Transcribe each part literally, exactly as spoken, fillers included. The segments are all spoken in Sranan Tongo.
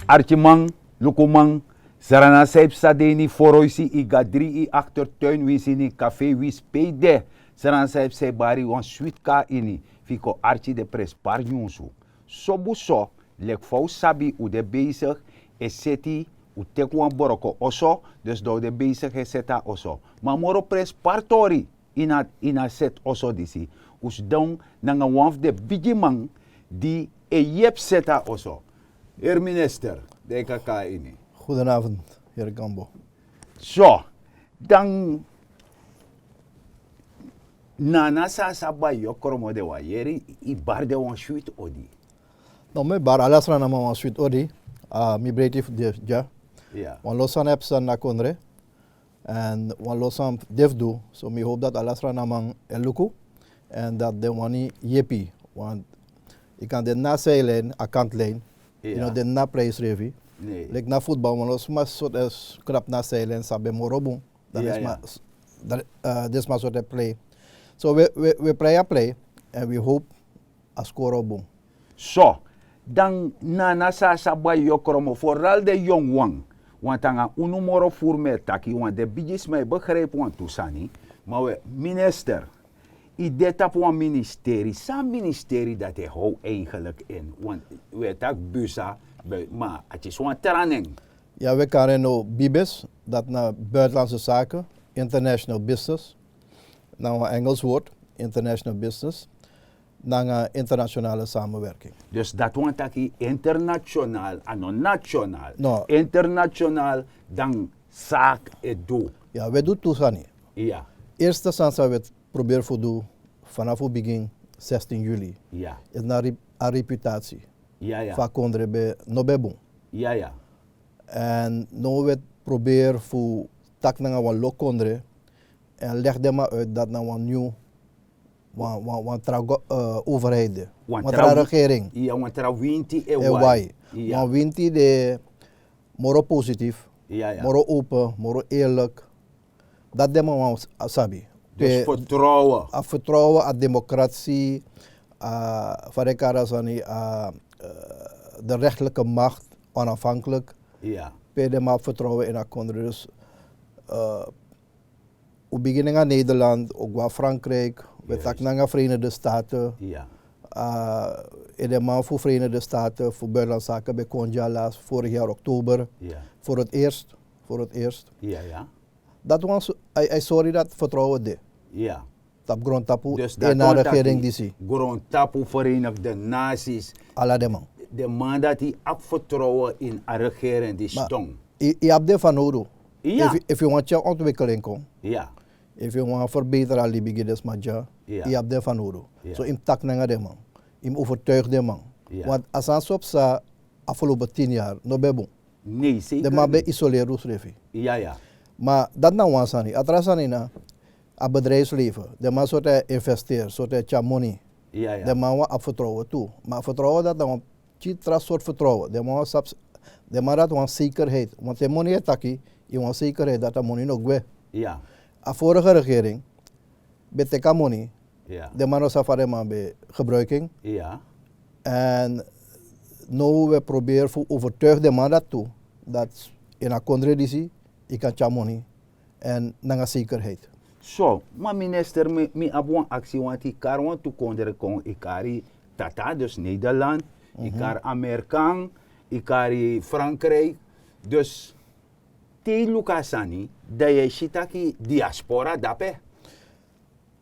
Arkiman, lukuman, Srana san e psa de ini foroisi, i gadri, i aktertuin, winsi ini kafe, winsi pe i de. Srana san e psa, e bari wan switi kon na ini fu i kon arki den prenspari nyunsu. Sobu so, leki fa un sabi, un de besigi e seti, un teki wan broko oso, dus dan un de besigi e seti a oso. Ma moro prenspari tori ini a, ini a seti oso disi, un sidon nanga wan fu den bigiman di e yepi seti a oso. Heri minister, dan yu kan kon na ini. Goedenavond, heri Gambo. So, dan na, na san a sa bai yu kromo, den wani yere i bari den wan switi odi. No, mi e bari ala Sranaman wan switi odi. Ah, mi breiti fu de dya. Ya. Wan lo sani e psa na kondre. Èn wan lo sani de fu du, so mi hopi dati ala Sranaman e luku. Èn dati den wani yepi. Want i kan de na a seilijn, a kantlijn. Yu no de na a prei srefi. Leki na futbal, wan lo sma sortu e knapu na a seilijn, san ben moro bun. Dan den sma, s-, dan, eh, den sma sortu e prei. So we, we, we prei a prei, èn we hopi a skoro bun. So, dan na, na san a sa bai yu kromo, foral den yongu wan. Want nanga unu moro furu mi e taki, want den bigisma e begrijpi wantu sani. Ma we, minister, i de tapu wan ministeri, san ministeri dati e how eigenlijk in? Want we taki busa, be-, ma a kisi wan tra nen. Ya, we kari en now BIBIS, dati na Buitenlandse Zaken, International Business. Na wan Engels woord, international business, nanga internationale samenwerking. Dus dati wani taki international, a no national. No. International, dan zaak e du. Ya, we du tu sani. Ya. Eerste sani san we proberi fu du vanaf un bigin zestien juli. Ya. Is na rep-, a reputatie. Ya, ya. Fu a kondre ben no ben bun. Ya, ya. Èn now we proberi fu taki nanga wan lo kondre èn legi den man uit dati na wan nieuw, wan, wan, wan tra go-, eh, overheid de. Wan tra regering. Ya, wan tra winti e wai. Wan winti de moro positief, moro open, moro eerlijk. Dati den man wani s-, a sabi. Dus vertrouwen. A vertrouwen, a democratie, a, fa den kari a sani, a, eh, de rechterlijke macht, onafhankelijk. Ya. Pe den man abi vertrouwen ini a kondre. Dus, eh, un bigin nanga Nederland, un go na Frankrijk, we taki nanga Verenigde Staten. Ya. Ah, en den man fu Verenigde Staten, fu Buitenlandse Zaken, ben kon dya last vorig jaar oktober. Ya. Voor het eerst, voor het eerst. Ya, ya. Dati wan so-, a, a sori dati vertrouwen de. Ya. Tapu grontapu, dus dati na wan taki regering disi. Grontapu, Verenigde Naties. Ala den man. Den man dati abi vertrouwen ini a regering di sidon. Yu, yu abi den fanowdu. Ya. Efu, efu yu wani tyari ontwikkeling kon. Ya. Efu yu wani verbeteri a libi gi den sma dya. Ya. Yu abi den fanowdu. Ya. So yu mus taki nanga den man. Yu mus overtuigi den man. Ya. Want a sani san psa afgelopen tien jaar no ben bun. Nee, zeker niet. Den man ben isoleri unsrefi. Ya, ya. Ma dati na wan sani. A tra sani na a bedrijfsleven. Den man sortu e investeri, sortu e tyari moni. Ya, ya. Den man wani abi vertrouwen tu. Ma vertrouwen dati na wan pikin tra sortu vertrouwen. Den man wani sabi, den man dati wani zekerheid. Want te moni e taki, yu wani zekerheid dati a moni no gwe. Ya. A vorige regering ben teki a moni. Ya. Den man no sabi fa den man ben gebruik en. Ya. Èn now we proberi fu overtuigi den man dati tu, dati ini a kondre disi yu kan tyari moni èn nanga zekerheid. So, ma minister, mi, mi abi wan aksi, want yu kari wantu kondre kon, yu kari tata, dus Nederland, yu kari Amerikan, yu kari Frankrijk. Dus te yu luku a sani, dan yu e si taki diaspora de dape.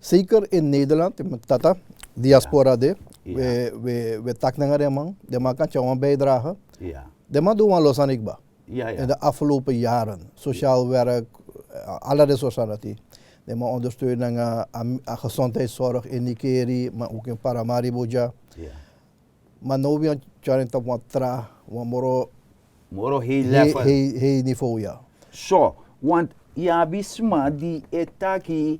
Zeker in Nederland, in Tata, diaspora de, we, we, we taki nanga den man, den man kan tyari wan bijdrage. Den man du wan lo sani kba. In de afgelopen jaren, sociaal werk, eh, ala den sortu sani dati. Den man ondersteun nanga a, a gezondheidszorg in Nickerie, maar ook in Paramaribo dya. Ma now wi e tyari en tapu wan tra, wan moro, moro hei level, hei, hei niveau, ya. So, want yu abi sma di e taki,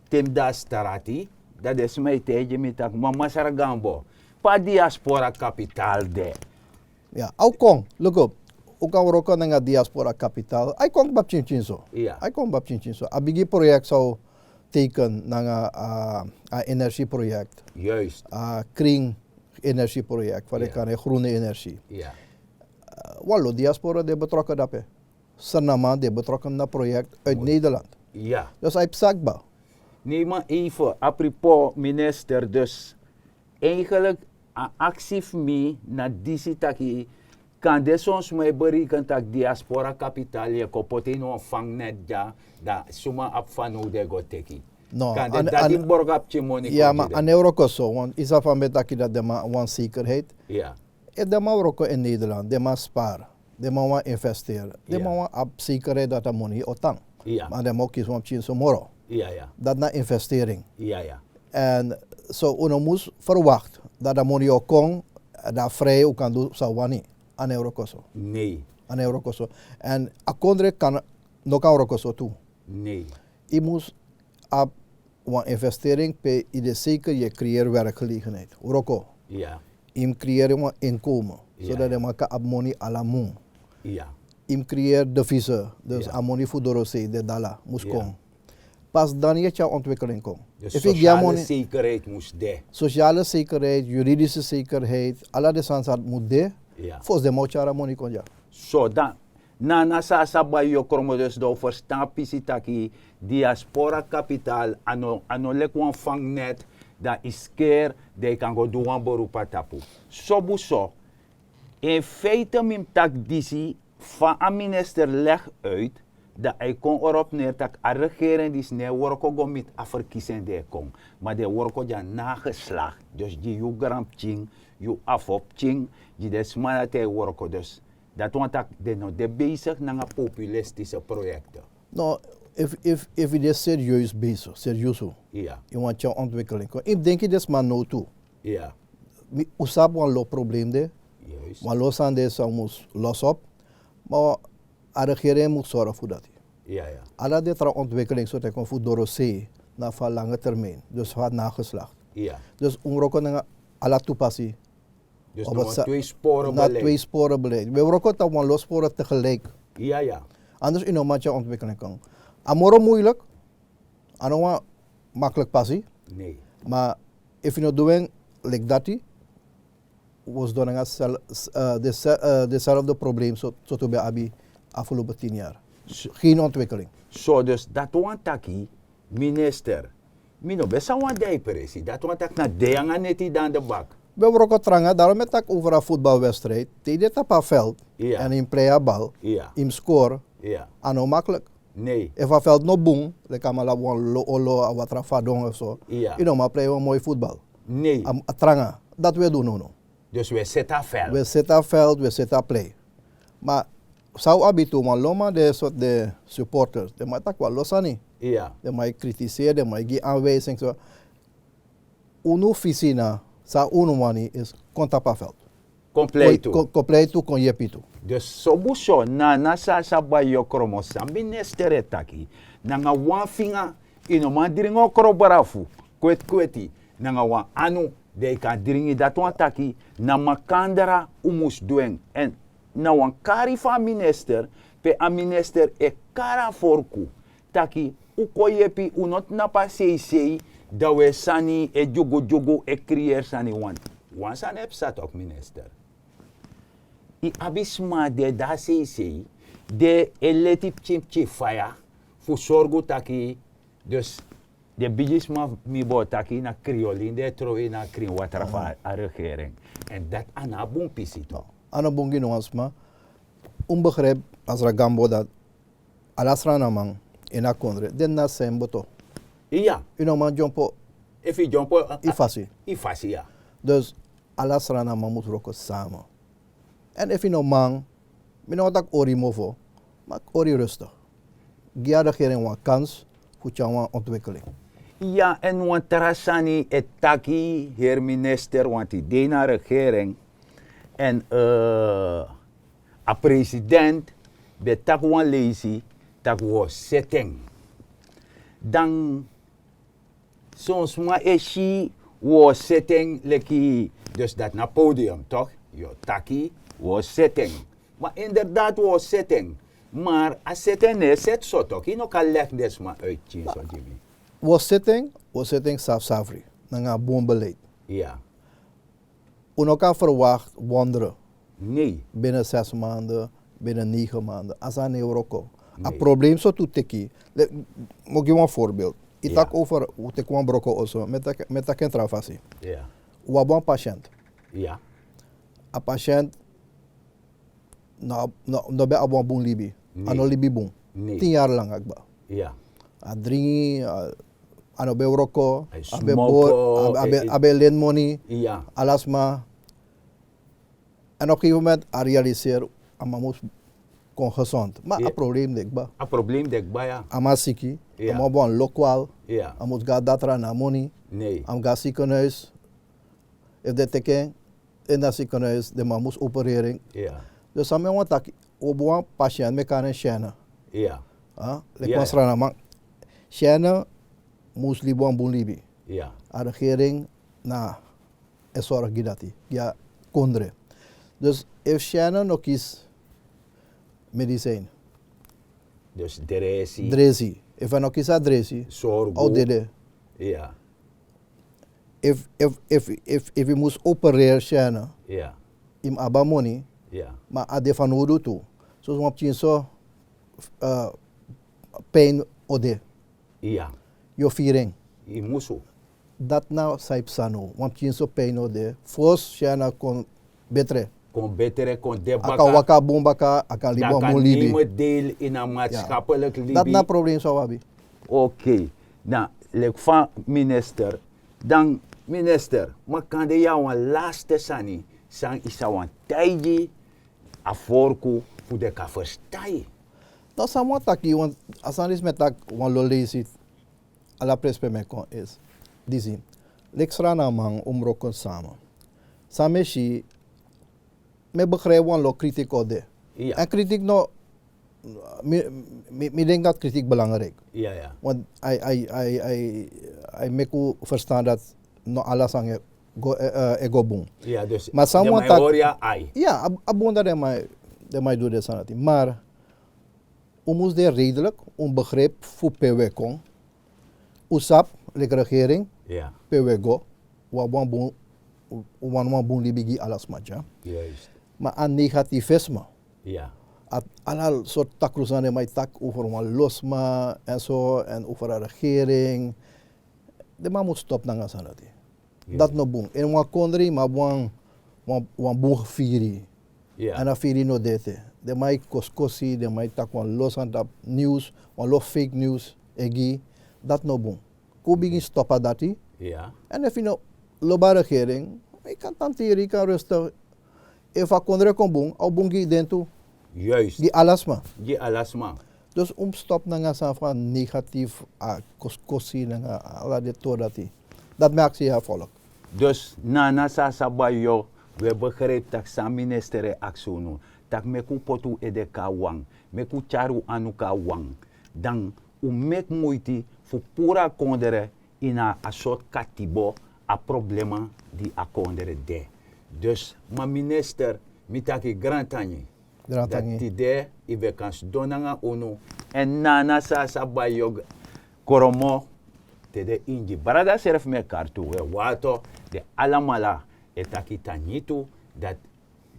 te mi de na strati, dan den sma e taigi mi taki, ma Masra Gambo, pe a diaspora kapitaal de? Ya, a o kon, luku, un kan wroko nanga diaspora kapitaal. A e kon kba pikinpikin so. Ya. A e kon kba pikinpikin so. A bigi project san un teken nanga a, a energieproject. Juist. A kring energieproject, fa den kari en, groene energie. Ya. Wan lo diaspora de betrokken dape. Sernaman de betrokken na project uit Nederland. Ya. Dus hij psakba. Nee, maar even, apropos minister, dus eigenlijk a aksi fu mi na disi taki, kan de son sma e bereken taki diaspora kapitaal yu e kon poti ini wan vangnet dya, dan suma abi fanowdu e go teki? No, Kan de dati borgo abi pikin moni? Ya, maar a no e wroko so, want yu sabi fa mi e taki dati den man wan zekerheid. Efu den man wroko in Nederland, den man spar, den man wani investeri, den man wani abi zekerheid dati a moni o tan. Ma den man o kisi wan pikinso moro. Dati na investering. Èn so un no mus verwakti dati a moni o kon, dan vrij un kan du san un wani. A no e wroko so. A no e wroko so. Èn a kondre kan no kan wroko so tu. Yu mus abi wan investering pe yu de zeker yu e creëer werkgelegenheid, wroko. Yu mus creëer wan inkomen, zodat den man kan abi moni ala mun. Yu mus creëer devise, dus a moni fu dorosei, de dala mus kon. Pas dan yu e tyari ontwikkeling kon. Efu yu gi a moni, sociale zekerheid, juridische zekerheid, ala den sani san mus de, fosi den man o tyari a moni kon dya. So dan, na na san a sa bai yu o kromo, dus dan un ferstan pisi taki diaspora kapitaal a no leki wan vangnet, dan yu skeri, dan yu kan go du wan beroep na tapu. Sobu so, in feite mi mus taki disi, fa a minister legi uit, dan a e kon oropu neri tak' a regering disi no e wroko go miti a ferkisi en di e kon, ma den e wroko dya nageslakti, dus gi yu granpikin, yu afo pikin, gi den sma dati e wroko dus. Dati wani tak' den no de besigi nanga populistise proyekte. No, efu yu de serieus besigi, seriusu, yu wani tyari ontwikkeling kon, yu mus denki den sma now tu. Un sabi wan lo problem de, wan lo sani de san un mus losi op. Ma a regering mus sorgu fu dati. Ala den tra ontwikkeling sortu e kon fu dorosei, na fu a lange termijn, dus fu a nageslakti. Dus un mus wroko nanga ala tu pasi. Na twei spore beleid. Wi e wroko tapu wan lo spore tegeliki. Anders yu no man tyari ontwikkeling kon. A moro muilik, a no wan makliki pasi. Ma efu yu no du en leki dati, wi o sidon nanga dezelfde problem sortu wi ben abi afgelopen tin yari. Gen ontwikkeling. So dus dati wani taki, minister, mi no ben sa wan dei presi, dati wani taki na dei nanga neti dan de bak. Wi e wroko tranga, darom e taki over a futbalwedstrijd, te yu de tapu a veld, èn yu mus plei a bal, yu mus score, a no makliki. Efu a veld no bun, leki a man labi wan lo olo, a watra fadon of so, yu no man plei wan moi futbal. A tranga. Dati wi e du nownow. Dus wi e seti a veld. Wi e seti a veld, wi e seti a plei. Ma san un abi tu, wan lo man de sortu den supporters, den man e taki wan lo sani. Den man e kritiseri, den man e gi anwijsing so. Unu visi na san unu wani isi kon tapu a veld. Kon plei tu. Kon yepi tu. Dus sobu so na na san a sa bai yu o kromo san minister e taki, nanga wan finga yu no man dringi okro brafu kwetikweti nanga wan anu, dan yu kan dringi. Dati wani taki na makandra un mus du en. Èn na wan kari fu a minister, pe a minister e kari a forku taki un kon yepi, un no tnapu a seisei, dan un e sani e dyugudyugu e kriyeri sani. Wan sani e psa toki minister. Yu abi sma di e de na seisei, di e leti pikinpikin faya fu sorgu taki, dus den bigisma, mi bo taki na kriolin den e trowe ini a krin watra fu a regering. Èn dati a no a bun pisi tu. A no bun gi no wan sma. Un begripi a sragan bo dati ala sranaman ini a kondre de na sen boto. Yu no man dyompo. Efu yu dyompo, yu fasi. Yu fasi ya. Dus ala sranaman mus wroko sama. Èn efu yu no man, mi no wani taki hori yu mofo, ma hori yu rustig. Gi a regering wan kans fu tyari wan ontwikkeling. Ya, èn wan tra sani e taki, heri minister, wanti dei na regering, èn a president ben taki wan leisi tak' wi o seti en. Dan son sma e si wi o seti en leki, dus dati na podium tok', yu o taki wi o seti en. Ma inderdaad wi o seti en. Mar a seti en no e seti so tok', yu no kan legi den sma uit pikinso gi mi. Wi o seti en, wi o seti en safsafri nanga a bun beleid. Un no kan verwakti wondre. Nei. Binnen zes maanden, binnen negen maanden. A sani no e wroko. A probleem so tu teki. Mo gi wan voorbeeld. Yu taki over, wi teki wan broko oso. Mi e taki en tra fasi. Wi abi wan patiënt. A patiënt no ben abi wan bun libi. A no libi bun. Tin yari langa kba. A dringi, a no ben wroko, a ben bori, a ben leni moni, ala sma. En op gegeven moment a realiseri, a man mus kon gezond. Ma a probleem de kba. A man siki, a man abi wan lokwal, a mus go na datra na moni, a mus go na sikenhuis. Efu den teki en ini a sikenhuis, den man mus opereri en. Dus san mi wani taki, wi abi wan patiënt, mi e kari en Shene. Leki wan Srananman. Shene mus libi wan bun libi. A regering na e sorgu gi dati, gi a kondre. Dus efu Shene no kisi medicijn. Dus dresi. Dresi. Efu a no kisi a dresi, sorgu, a o dede. Efu yu mus opereri Shene, yu mus abi a moni, ma a de fanowdu tu. Sosi wan pikin so, pijn o de. Yu o firi en. Dati na san yu psa now. Wan pikin so pijn o de. Fosi Shene kon betre. Kon betre, kon de baka. A kan waka bun baka, a kan libi wan bun libi. Dati na problem san wi abi. Okei. Dan leki fa minister, dan minister, makande yu na wan laste sani san yu sa wani taigi a vorku fu den kan ferstan yu. Dan san mi wani taki, a sani disi mi e taki wan lo leisi, ala presi pe mi e kon isi disi. Leki Srananman, un mus wroko sama. San mi e si, mi e begrijpi wan lo kritik o de. Èn kritik no, mi denki dati kritik belangrijk. Want a e meki un ferstan dati no ala sani e go bun. Ma san mi wani taki, a bun dati den man e du den sani dati. Mar un mus de redelijk, un mus begrijpi fu pe un e kon. Un sabi, leki regering, pe un e go, un wani wan bun libi gi ala sma dya. Ma a negativisme, ala sortu takru sani den man e taki over wan lo sma èn so, èn over a regering. Den man mus stop nanga a sani dati. Dati no bun. Ini wan kondre yu mus abi wan bun firi. Èn a firi no de ete. Den man e kosikosi, den man e taki wan lo sani tapu news, wan lo fake news e gi. Dati no bun. Kon un bigin stop a dati. Èn efu yu no lobi a regering, yu kan tan tiri, yu kan rustig. Efu a kondre kon bun, a o bun gi den tu. Gi ala sma. Dus un mus stop nanga sani fu a negatief, a kosikosi nanga ala den tori dati. Dati mi e aksi yu a volk. Dus nana san a sa bai yu, un e begrijpi tak' san minister e aksi unu, tak' meki un poti un ede kon na wan, meki un tyari un anu kon na wan. Dan un meki muiti fu puru a kondre ini a sortu katibo, a problema di a kondre de. Dus ma minister, mi taki grantangi. Dati tide yu ben kan sidon nanga unu. Èn nana san a sa bai yu, kromo, te den ingi brada srefi mi e kari tu, we wato, den alamala e taki tangi tu, dati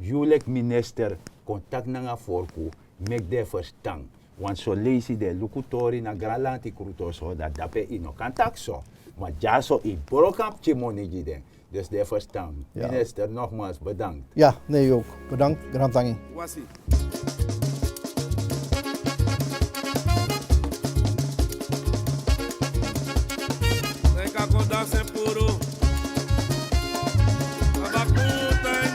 yu leki minister kon taki nanga vorku, meki den ferstan. Want soleisi den e luku tori na granlanti kruto so, dati dape yu no kan taki so. Ma dyaso yu broko a pikin moni gi den. Dus den e ferstan. Minister, nogmaals bedankt. Ya, nee, yu ook. Bedankt, grantangi. Wasi. Neka kon dansi puru. Abakutan.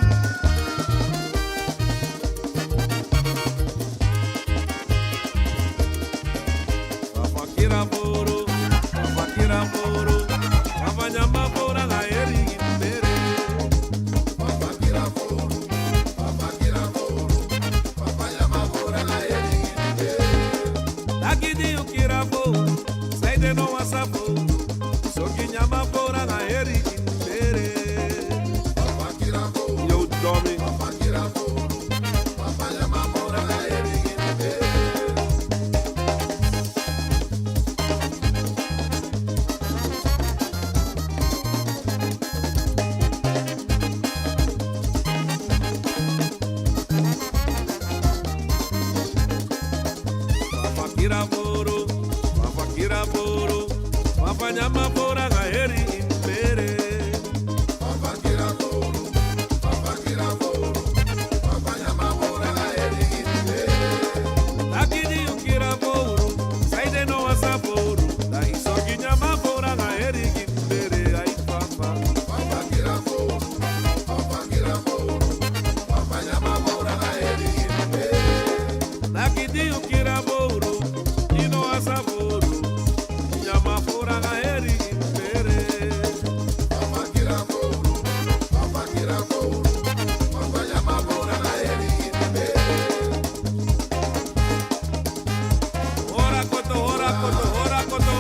Papa kira puru, papa kira puru, papa nyama puru na eri imbere. Papa kira puru, papa kira puru, papa nyama puru na eri imbere. Taki di yu kira puru, sai den no wan sa puru, sorgu nyama puru na eri imbere. Papa kira puru, yo domi, papa kira puru. Kira fowru, papa kira fowru, papa nyama fowru nanga heri ini bere. Papa kira fowru, papa kira fowru, papa nyama fowru nanga heri ini bere. Taki di yu kira fowru, sanede no wani sa fowru, dan yu sorgu nyama fowru nanga heri ini bere, ai papa. Papa kira fowru, papa kira fowru, papa nyama fowru nanga heri ini bere. Taki di yu kira fowru, yu no wani sa fowru, nyama fowru nanga heri ini bere. Papa kira fowru, papa kira fowru, papa nyama fowru nanga heri ini bere. Hora koto, hora koto, hora koto.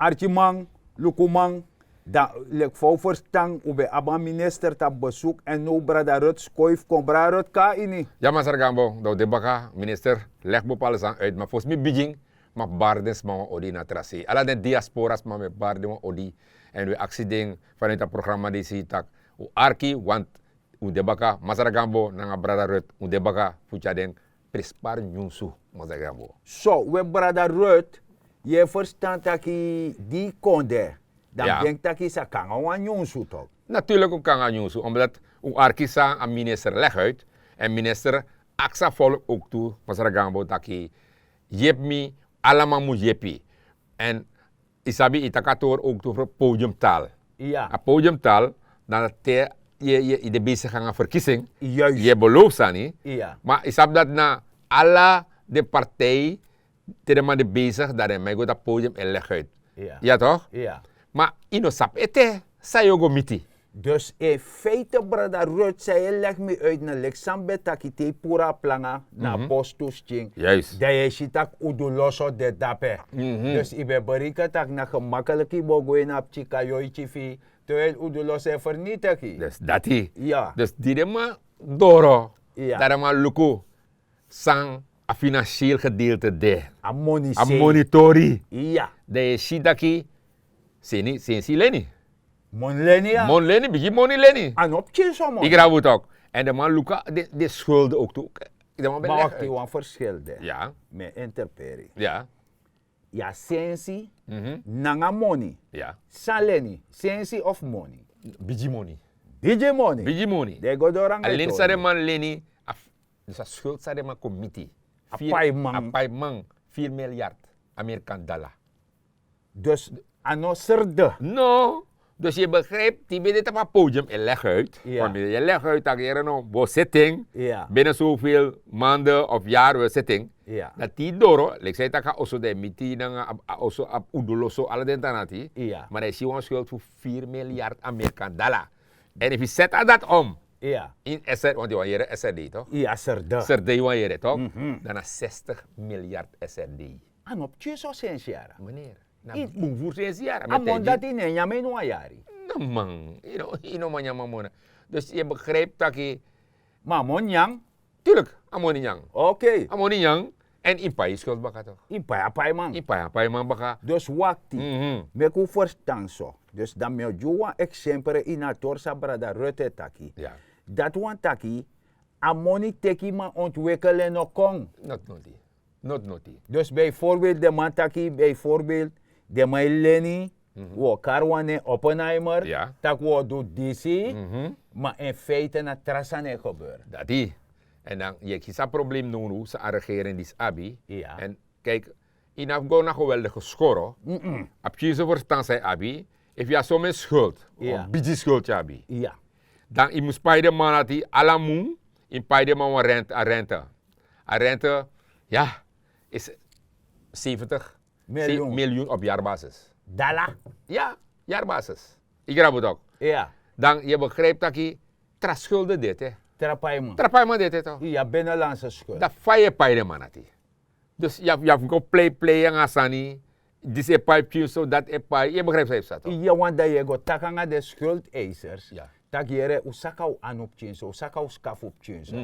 Arkiman, lukuman, dan leki fa un ferstan un ben abi a minister tapu besuku èn now brada Ruth skoifi kon. Brada Ruth kon na ini. Ya, Masra Gambo, dan un de baka, minister legi bepaalde sani uit, ma fosi mi bigin, mi e bari den sma wan odi na tra sei. Ala den diaspora sma, mi e bari den wan odi. Èn wi e aksi den vanuit a programma disi taki un arki, want un de baka, Masra Gambo nanga brada Ruth, un de baka fu tyari den prenspari nyunsu, Masra Gambo. So, we brada Ruth, yu e ferstan taki di yu kon de, dan mi denki taki yu sa kon nanga wan nyunsu toch. Natuurlijk un kon nanga nyunsu, omdat un arki san a minister legi uit, èn minister aksi a volk ook tu, Masra Gambo, taki yepi mi, ala man mu yepi. Èn yu sabi, yu taki a tori ook tu fu podiumtaal. A podiumtaal, na te yu e, yu e, yu de bezig nanga verkiezing. Yu e belofu sani. Ma yu sabi dati na ala den partij, te den man de bezig, dan den man e go tapu podium e legi uit. Ya toch? Ma yu no sabi ete san yu o go miti. Dus in feite, brada Ruth, san yu e legi mi uit na leki san mi ben taki, te yu puru a planga na a postu skin, dan yu e si tak' Uduloso de dape. Dus yu ben bereken tak' na gemakkelijk yu bo go ini a pikin kayoiti fu yu, terwijl Uduloso e fernitigi. Dus dati. Dus di den man doro, dan den man luku san a financieel gedeelte de. A moni sei. A monitori. Dan yu e si taki seni, sensi leni. Moni leni, ya. Moni leni, bigi moni leni. A no pikin so moni. Yu grabu toch. Èn den man luku den, den schulden ook tu. Ma wakti, wan verschil de. Mi e interperi. Ya, sensi nanga moni. San leni, sensi of moni? Bigi moni. Bigi moni. Bigi moni. Den e go doro nanga a leni san den man leni, a f-, dus a schuld san den man kon miti. A paiman. A paiman, vier miljard Amerikan dala. Dus a no serde. No. Dus yu e begrijp, te yu ben de tapu a podium e legi uit. Want yu e legi uit tak' yere no, wi o seti en. Binnen zoveel maanden of jaar wi o seti en. Dan te yu doro, leki san yu taki a oso, dan yu miti nanga a, a oso, a Uduloso, ala den tan dati. Ma dan yu si wan schuld fu vier miljard Amerikan dala. Èn efu yu seti dati om in S R, want yu wani yere S R D toch? Serde. Serde yu wani yere toch? Dan na zestig miljard S R D. A no pikin so, sensi yara. Meneer, na bun furu sensi yara. A moni dati yu no e nyan en ini wan yari. No man, yu no, yu no man nyan a moni. Dus yu e begrijp taki. Ma a moni nyan. Tuurlijk, a moni nyan. Oké. A moni nyan. Èn yu pai yu schuld baka toch? Yu pai a paiman. Yu pai a paiman baka. Dus wakti. Meki un ferstan so. Dus dan mi o gi wan eksempel ini a tori san brada Ruth e taki. Dati wani taki a moni teki, ma ontwikkeling no kon. Noti noti. Noti noti. Dus bijvoorbeeld den man taki, bijvoorbeeld den man e leni, wi o kari wan nen Oppenheimer, tak' wi o du disi, ma in feite na tra sani e gebeur. Dati. Èn dan yu e kisi a probleem nownow san a regering disi abi. Èn kijk, yu no abi go na geweldige skoro. A pikin so ferstan san yu abi, efu yu abi somen schuld, wan bigi schuld yu abi. Dan yu mus pai den man dati ala mun. Yu mus pai den man wan rente, a rente. A rente, ya, is zeventig miljoen op jaarbasis. Dala? Ya, jaarbasis. Yu grabu tok. Dan yu begrijp taki tra skulden dete. Tra paiman dete tok. Ya, binnenlandse skuld. Dan fa yu e pai den man dati? Dus yu abi go plei plei nanga sani. Disi e pai pikin so, dati e pai, yu e begrijp san yu psa tok. Ya, want dan yu e go taki nanga den skuldeisers. Taki yere, un saka un anu pikin so, un saka un skafu pikin so.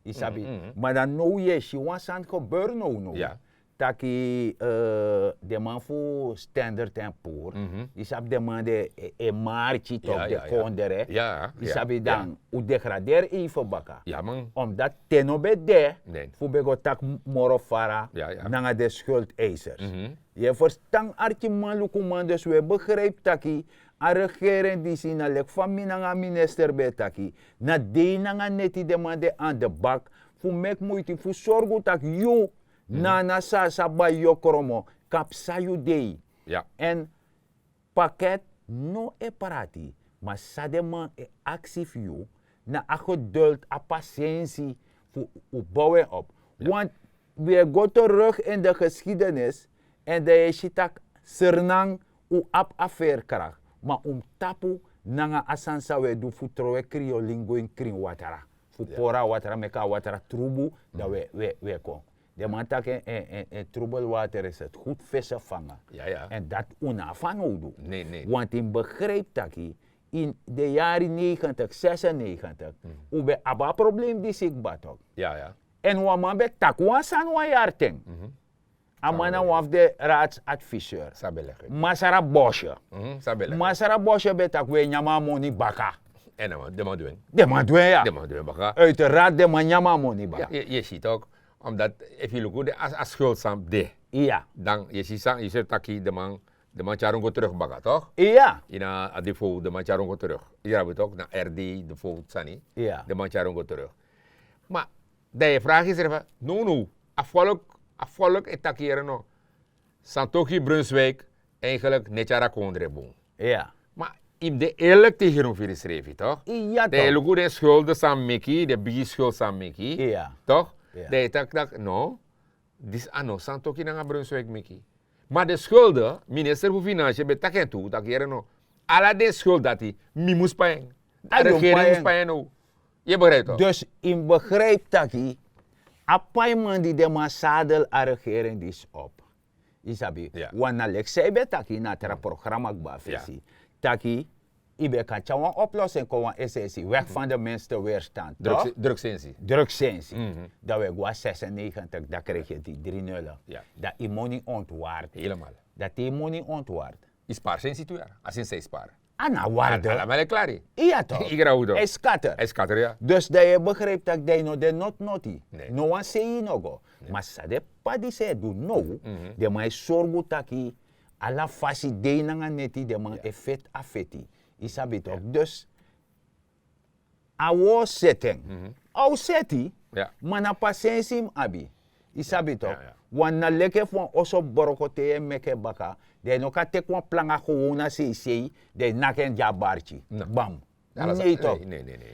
Yu sabi? Ma dan now yu e si wan sani gebeur now now. Taki den man fu Standard and Poor, yu sabi, den man de e marki tok, den kondre. Yu sabi, dan un degraderi even baka. Omdat ten no ben de fu ben go taki moro fara nanga den skuldeisers. Yu e verstan, arkiman, lukuman? Dus un e begrijp taki a regering disi, na leki fa mi nanga a minister ben e taki, na dei nanga neti den man de aan de bak fu meki muiti fu sorgu taki yu na a na sasa bai yu o kromo, kan psa yu dei. Èn paket no e prati, ma san den man e aksi fu yu, na a geduld, a pasensi fu un bow en op. Want wi e go terug in de geschiedenis, èn dan yu e si tak' sernan un abi a veerkracht, ma un mus tapu nanga a sani san wi e du fu trowe kriolin go ini krin watra, fu pori a watra meki a watra trubu, dan wi e kon. Den man taki en, en, en troebel water is het goed vissen vangen. Èn dati un no abi fanowdu. Want yu mus begrijp taki in de yari negentig, zesennegentig, un ben abi a problem disi kba tok. Èn wan man ben taki wan sani wan yari ten. A man na wan fu den raadsadviseur. Masra Bosje. Masra Bosje ben taki un e nyan a moni baka. Èn den man du en. Den man du en, ya. Den man du en baka. Uiteraard, den man nyan a moni baka. Yu e si tok. Omdat efu yu luku den a, a skuld san de. Dan yu e si san, yu e si taki den man, den man tyari un go terug baka tok. Ini a default, den man tyari un go terug. Yu abi tok, na R D default sani. Den man tyari un go terug. Ma dan yu e vraag yusrefi, no, no, a volk, a volk e taki yere no. Santoki Brunswijk, eigenlijk no e tyari a kondre bun. Ma yu mus de eerlijk tegen un fu yusrefi tok. Dan yu e luku den skulden san meki, den bigi skulden san meki. Tok? Dan yu e taki tak' no, disi a no Santoki nanga Brunswijk meki. Ma den skulden, minister fu Financiën ben taki en tu, taki yere no, ala den skulden dati mi mus pai en. A regering mus pai en now. Yu e begrijp tok? Dus yu mus begrijp taki a paiman di den man sadel a regering disi op. Yu sabi, want na leki san yu ben taki na tra programma kba fesi, taki yu ben kan tyari wan oplossing kon, wan essentie, weg van de minste weerstand, toch? Druksensi. Druksensi. Dan wi e go na zesennegentig, dan krijg je die drie nullen. Dan yu moni ontward. Helemaal. Dan te yu moni ontward, yu spari sensi tu yara, a sensi san yu spari. A no abi waarde. Ala male klari. Iya toch? Yu grabu tok. Hij scatter. Hij scatter, ya. Dus dan yu e begrijp tak' dan yu no de noti noti. No wan sei yu no go. Ma san den p'pa disi e du now, den man e sorgu taki ala fasi dei nanga neti den man e feti a feti. Yu sabi tok? Dus a wi o seti en. A o seti. Ma na pasensi yu mus abi. Yu sabi tok? Want na leki efu wan oso broko te yu e meki en baka, dan yu no kan teki wan planga gewoon na seisei, dan yu naki en gi a barki. Bam. Nei tok.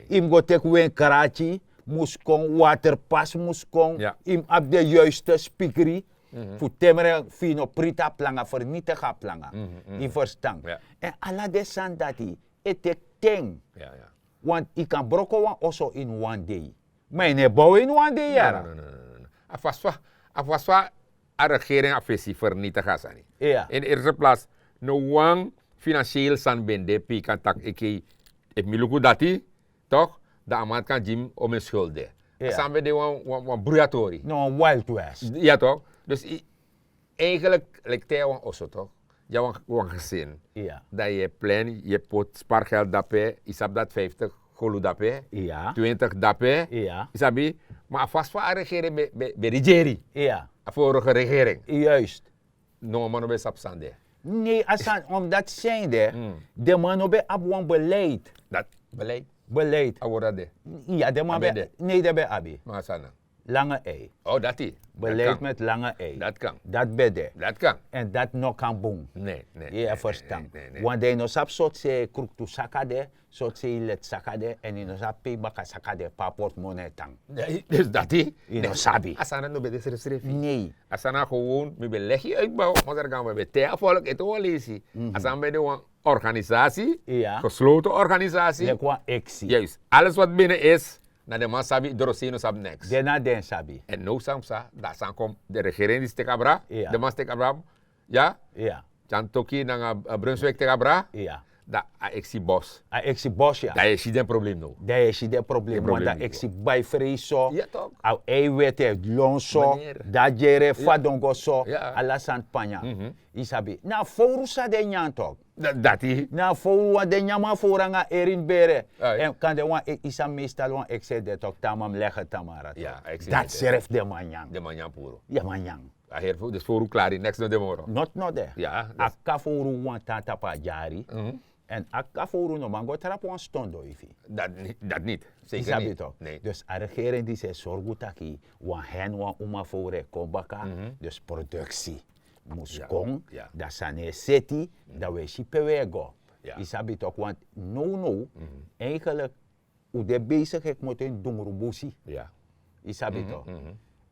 Yu mus go teki wenkraki, mus kon, waterpas mus kon. Yu mus abi den yuiste spikri fu temere en fu yu no priti a planga, fernitigi a planga. Yu ferstan? Èn ala den sani dati e teki ten. Want yu kan broko wan oso ini wan dei, ma yu no e bow en ini wan dei yara. A fasi fa, a fasi fa a regering a fesi fernitigi a sani. In de eerste plaats, no wan financieel sani ben de pe yu kan taki, oké, efu mi luku dati, toch, dan a man kan gi mi omeni schuld de. A sani ben de wan, wan, wan bruya tori. No, wan Wild West. Ya toch? Dus yu, eigenlijk, leki te yu abi wan oso toch, yu abi wan, wan gezin. Dan yu e plan, yu e poti spargeld dape, yu sabi dati vijftig golu dape, twintig dape. Yu sabi? Ma a fasi fa a regering ben, ben, ben regeri. A vorige regering. Juist. No, man no ben sabi san de. Nei, a sani, omdat zijn de, den man no ben abi wan beleid. Dati beleid. Beleid. A word dati de. Ya, den man ben, nei, den ben abi. Ma a sani na? Lange ei. Oh, dati. Beleid met lange ei. Dati kan. Dati ben de. Dati kan. Èn dati no kan bun. Nei, nei. Yu e ferstan? Want den no sabi sortu sei kruktu saka de, Sotse yu leti saka den èn yu no sabi pe yu baka saka den pe a portmone e tan. Dus dati. Yu no sabi. A sani no ben de srefsrefi. Nei. A sani na gewoon mi ben legi yu uit bouw, masargama ben te a volk ete wan leisi. A sani ben de wan organisasi. Gesloten organisasi. Leki wan eksi. Juist, alles wat binnen is, na den man sabi, drosino sabi niks. Den na den sabi. En no samsa dat san kom de regering di stekabra. Den man stekabra. Ya. Tyan toki nanga brunswik teka bra. Dan a eksi bos. A eksi bos ya. Dan yu e si den problem no. Dan yu e si den problem no. Dan a eksi bai frei so. A eiweti e lon so. Dan a dyere fadon go so. Ala sani panya. Yu sabi na a fowru san den nyan tok. Dati na a fowru wan den nyan man fowru nanga erin bere. Èn kan den wan yu sabi meestal wan eksi e de tok tama mi lege tamara. Dati srefi den man nyan. Den man nyan puru. Ya man nyan. A heri fu dus fowru klari neks no de moro. Not no de. A kafowru wan tan tapu a dyari. Èn a kafowru no man go trapu wan ston doifi. Dati niti. Yu sabi tok. Dus a regering disi e sorgu taki wan hen wan uma fowru e kon baka. Dus produksi mus kon. Dan sani e seti. Dan wi e si pe wi e go. Yu sabi tok want nownow eigenlik un de besigi e kmoto ini dungru busi. Yu sabi tok.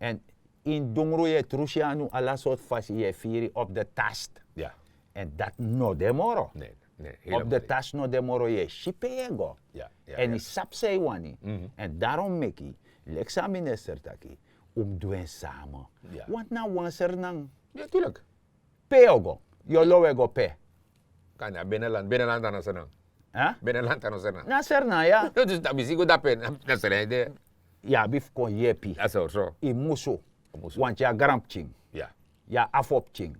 Èn ini dungru yu e trusi anu ala sortu fasi yu e firi op de tast. Èn dati no de moro. Op de tast no de moro yu e si pe yu e go. Èn yu sabi san yu wani. Èn darom meki leki san a minister taki un mus du en sama. Want na wan sernan. Pe yu o go? Yu o lowe go pe? Kan na beneland beneland a no sernan. Beneland a no sernan. Na sernan ya. Dus dan bisi go dape na sernan yu de. Yu abi fu kon yepi. Yu musu. Wanti yu a granpikin. Yu a afo pikin.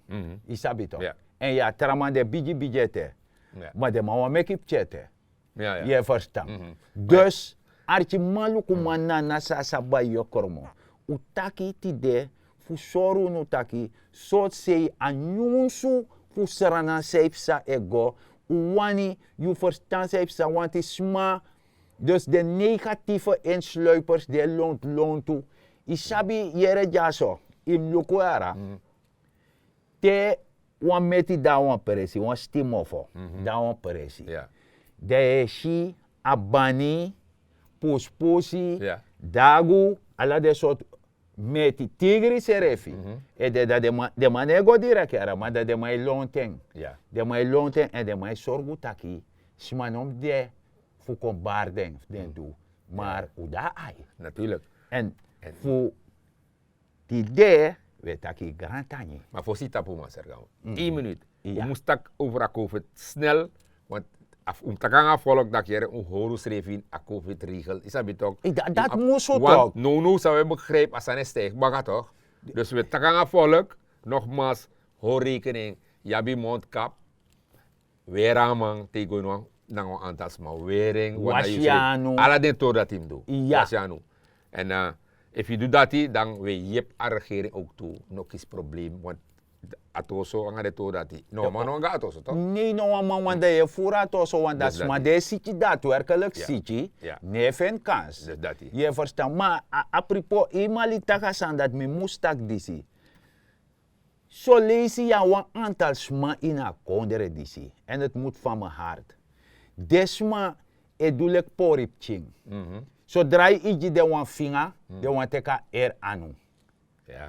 Yu sabi tok. Èn yu a tra man de bigi bigi ete. Ma den man wan meki pikin ete. Yu e ferstan? Dus arkiman lukuman nana san a sa bai yu e kromo. Un taki tide fu sori unu taki sortu sei a nyunsu fu srana san yu psa e go. Un wani yu ferstan san yu psa wanti sma. Dus den negatife insluipers di e lontlontu yu sabi yere dyaso. Yu mus luku yara. Te wan meti de na wan presi wan stimofo de na wan presi. Dan yu e si abani, puspusi, dagu, ala den sortu meti tigri srefi. E de dan den man no e go direkti yara ma dan den man e lontu en. Den man e lontu en èn den man e sorgu taki sma no mus de fu kon bari den fu den du. Mar un de na ai. Èn fu tide wi e taki grantangi. Ma fosi yu tapu man sergan, ein minut. Un mus taki over a covid snel. Want un mus taki nanga a volk daki yere un hori unsrefi ini a covid regel yu sabi tok. Dati mus un tok. Nownow san wi e begrijpi a sani e stijgi baka tok. Dus wi e taki nanga a volk. Nogmaals, hori rekening. Yu abi mondkap. Weri a man te yu go ini wan nanga wan antal sma weri en wan na yu srefi. Ala den tori dati yu mus du. Wasi anu. Èn efu yu du dati dan wi e yepi a regering ouk tu. No kisi problem want a tu oso nanga den tori dati. No wan man no wani go na a tu oso tok. Nei no wan man wani dan yu e furu a tu oso wani dan sma di e siki dati werkelik siki. No e feni kans. Yu e ferstan ma a propo yu mali taki a sani dati mi mus taki disi. Soleisi yu na wan antal sma ini a kondre disi èn eti mutu fan mi hart. Den sma e du leki pori pikin. Sodra yu gi den wan finga den wani teki a eri anu.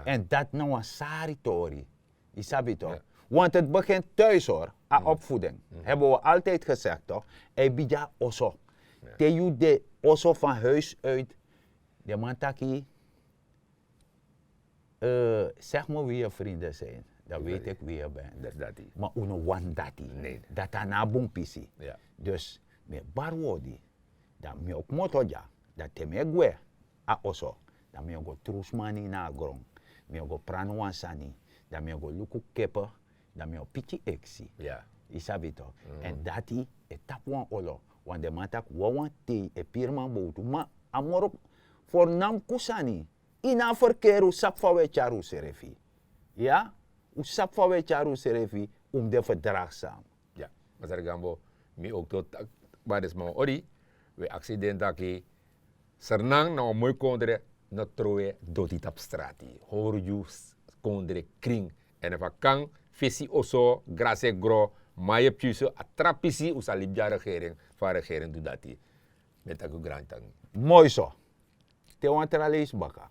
Èn dati na wan sari tori. Yu sabi tok. Want eti begin tuis hori. A opvoeding. Heben wi altijdi gesegi tok. A e bigin na oso. Te yu de oso fan huis uit. Den man taki zeg me wie je vrienden zijn. Dan weet ik wie je bent. Ma un no wani dati. Dati a no a bun pisi. Dus mi e bari wodi. Dan mi o kmoto dya. Dan te mi e gwe a oso dan mi o go tru sma nen ini a gron. Mi o go prani wan sani. Dan mi o go luku kepe. Dan mi o piki eksi. Yu sabi tok. Èn dati e tapu wan olo. Wan den man taki wawan tei e piri man bowtu ma a moro fornamku sani. Ini a ferkeri un sabi fa un e tyari unsrefi. Ya, un sabi fa un e tyari unsrefi. Un mus de ferdragsam. Ya, masra gambo, mi ouk tu o taki. Kba den sma wan odi. Un e aksi den taki sernan na wan moi kondre. No trowe doti tapu strati. Hori yu kondre krin. Èn efu a kan fesi oso grasi e gro. Ma yu e pikin so a tra pisi un sa libi gi a regering, fa a regering du dati. Mi e taki un grantangi. Moi so. Te wan tra leisi baka.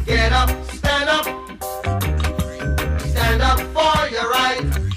Get up, stand up. Stand up for your right.